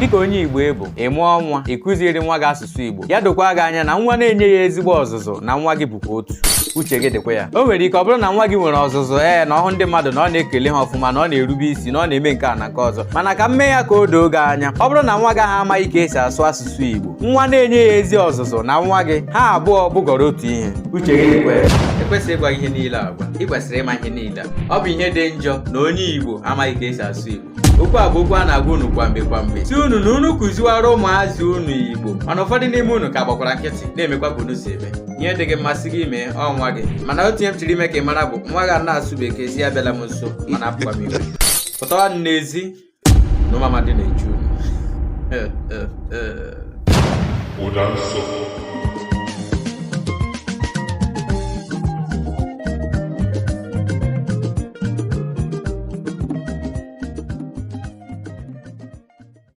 Dịka onye Igbo ị bụ, ị mụọ nwa, ị kụziri nwa gị asụsụ Igbo, ya dokwa gị anya na nwa na-enye ya ezigbo ọzụzụ na nwa gị bụkwa otu. Uche gị dịkwa ya. O nwere ike ọ bụrụ na nwa gị nwere ọzụzụ, ee, na ọ hụ ndị mmadụ na ọ na-ekele ha ọfụma, na ọ na-erube isi, na ọ na-eme nke a na nke ọzọ, mana ka m mee ya ka o doo gị anya, ọ bụrụ na nwa gị ahụ amaghị ka esi asụ asụsụ Igbo, nwa na-enye ya ezi ọzụzụ na nwa gị ha abụọ bụgọrọ otu ihe. Uche gị dịkwa ya. Ekwesịghị ịgwa ihe niile agwa, ị kwesịrị ịma ihe niile a. Ọ bụ ihe dị njọ na onye Igbo amaghị ka esi asụ Igbo. Okwu a bụ okwu a na-agwa unu kwa mgbe kwa mgbe, sị unu na unu kụziwara ụmụazị unu Igbo, mana ụfọdụ n'ime unu ka gbakwara nkịtị na-emekwa ka unu si eme. Ihe dị gị mma sị gị mee, ọ nwa gị. Mana otu ihe m chọrọ ime ka ị mara bụ, nwa gị na-asụ bekee, sị ya abịala m nso, mana apụkwa m iwe. Pụtawa n'ezi na ụmụ amadi na-echu unu. Ụda nsọ.